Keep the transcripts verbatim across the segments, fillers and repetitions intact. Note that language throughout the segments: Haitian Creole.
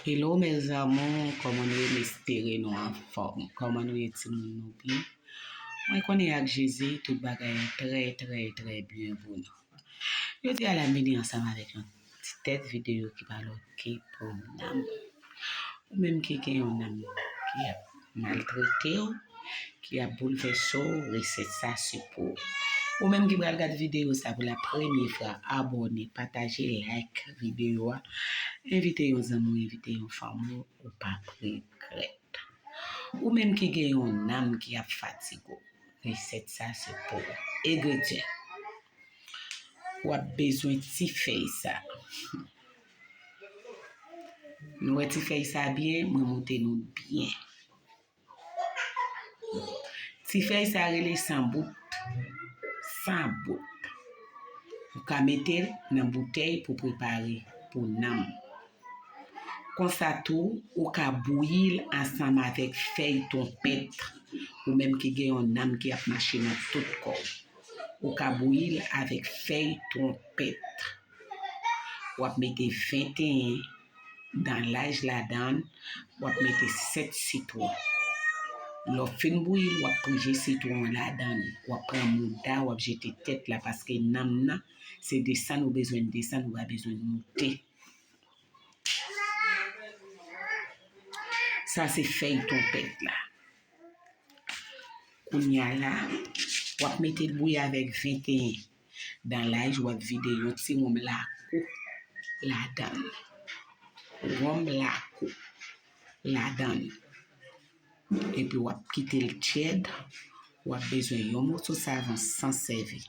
Hello mes amours, kòman nou ye? M espere nou anfòm. Kòman nou ye timoun, nou byen? Mwen konnen ak Jezi tout bagay trè trè trè byen pou nou. Jodi a la m vini ansanm avèk yon ti tèt videyo ki pa lòt ke pou nanm. Ou menm ki gen yon nanm ki ap maltrete w, ki ap boulvèse w, resèt sa se pou ou. Ou menm ki pral gad videyo sa pou la premye fwa, abòne, pataje, like videyo a, envite yon zanmi w, envite yon fanmi w, ou p ap regrèt. Ou menm ki gen yon nanm ki ap fatige w, resèt sa se pou ou. Egredyan. W ap bezwen ti fèy sa. Nou wè ti fèy sa byen, mwen montre nou byen. Ti fèy sa rele sanbout. Sanbout. Ou ka mete l nan boutèy pou prepare pou nanm. Konsa tou, ou ka bouyi l ansanm avèk fèy twonpèt, ou menm ki gen yon nanm ki ap mache nan tout kò w. Ou ka bouyi l avèk fèy twonpèt. W ap mete venteyen dan laj ladan l, w ap mete sèt sitwon. Lè w fin bouyi l, w ap prije sitwon an ladan l. W ap pran mouda, w ap jete tèt la, paske nanm nan, se desann ou bezwen desann, ou pa bezwen moute. Sa se fèy twonpèt la. Kounye a la, w ap mete l bouyi avèk venteyen dan laj, w ap vide yon ti wonm lakou ladan l. Wonm lakou ladan l. Epi w ap kite l tyèd. W ap bezwen yon moso savon san sèvi.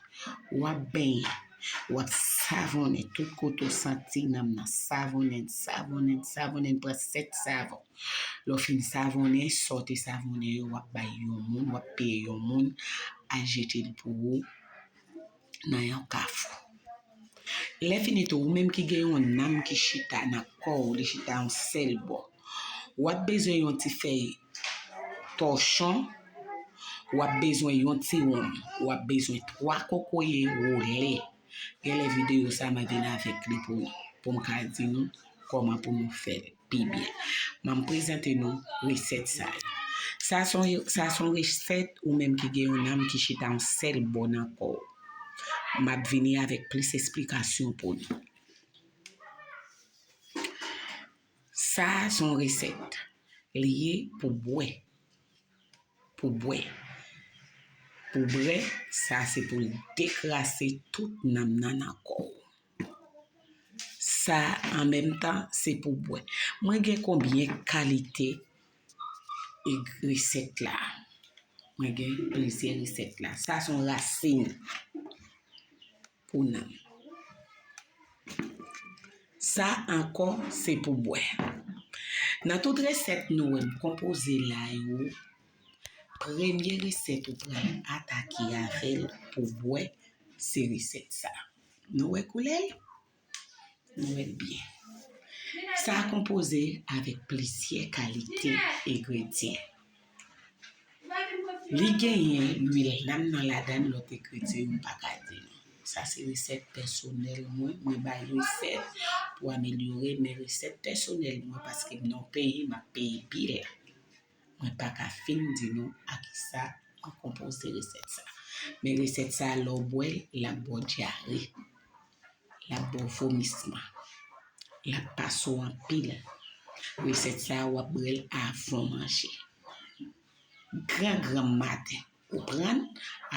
W ap benyen. W ap savonnen tout kote w santi nanm nan. Savonnen, savonnen, savonnen, pran sèt savon. Lè w fin savonnen, sa w te savonnen yo, w ap bay yon moun, w ap peye yon moun al jete l pou ou nan yon kafou. Lè fini tou, ou menm ki gen yon nanm ki chita nan kò w, li chita yon sèl bò, w ap bezwen yon ti fèy tòchon, w ap bezwen yon ti wonm, w ap bezwen twa kokoye wole. Genlè videyo sa m a vin avèk li pou nou, pou m ka di nou kòman pou nou fè l pi byen. M a prezante nou resèt sa yo. Sa se yon, sa se yon resèt ou menm ki gen yon nanm ki chita yon sèl bò nan kò w. M ap vini avèk plis esplikasyon pou nou. Sa se yon resèt. Li ye pou bwè. Pou bwè. Pou bwè, sa se pou l dekrase tout nanm nan nan kò w. Sa, an menm tan, se pou bwè. Mwen gen konbyen kalite e resèt la? Mwen gen plizyè resèt la. Sa se yon rasin pou nanm. Sa ankò, se pou bwè. Nan tout resèt nou wè m konpoze la yo, premye resèt ou pral atake avè l pou bwè, se resèt sa. Nou wè koulè l? Nou wè l byen. Sa konpoze avèk plizyè kalite engredyan. Li genyen lwil nanm nan ladan l, lòt engredyan yo m pa ka di nou. Sa se resèt pèsonèl mwen. Mwen bay resèt pou amelyore, men resèt pèsonèl mwen, paske m nan yon peyi, m ap peye bil. Mwen pa ka fin di nou a kisa mwen konpoze resèt sa. Men resèt sa, lè w bwè l, l ap ba w dyare. L ap ba w vomisman. L ap pase w anpil. Resèt sa a, w ap bwè l avan w manje. Gran gran maten, ou pran l,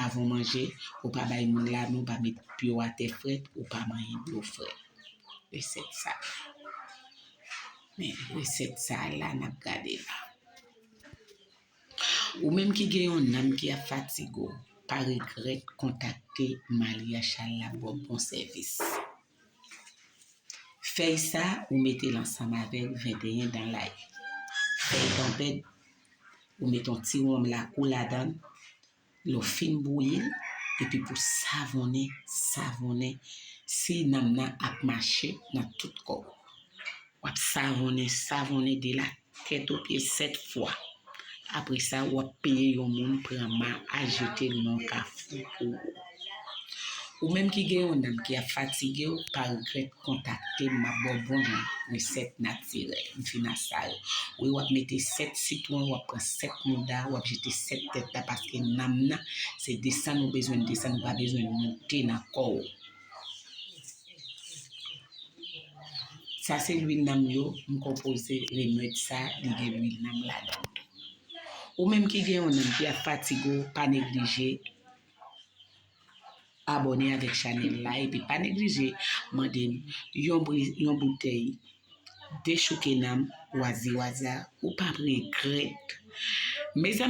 avan w manje, ou pa bay moun la men, ou pa met pye w atè frèt, ou pa manyen dlo frèt. Resèt sa a. Men resèt sa a la n ap gade la. Ou menm ki gen yon nanm ki ap fatige w, pa regrèt kontakte Maria Charles, l ap ba w bon sèvis. Fèy sa, ou mete l ansanm avèk venteyen dan lay. Fèy twonpèt, ou mete yon ti wonm lakou ladan l, lè w fin bouyi l, epi pou savonnen, savonnen, si nanm nan ap mache nan tout kò w. W ap savonnen, savonnen de la tèt o pye sèt fwa. Apre sa, w ap peye yon moun pran ma a jete l nan kafou pou ou. Ou menm ki gen yon nanm ki ap fatige w, pa regrèt kontakte m, m ap ba w bon jan resèt natirèl. M fin a sa yo. Wi, w ap mete sèt sitwon, w ap pran sèt mouda, w ap jete sèt tèt la, paske nanm nan, se desann ou bezwen desann, ou pa bezwen monte nan kò w. Sa se lwil nanm yo, m konpoze remèd sa, li gen lwil nanm ladan l tou. Ou menm ki gen yon nanm ki ap fatige w, pa neglije abòne avèk chanèl la, epi pa neglije mande m yon bri- yon boutèy dechouke nanm, wazi waza, ou p ap regrèt. Mezanmi,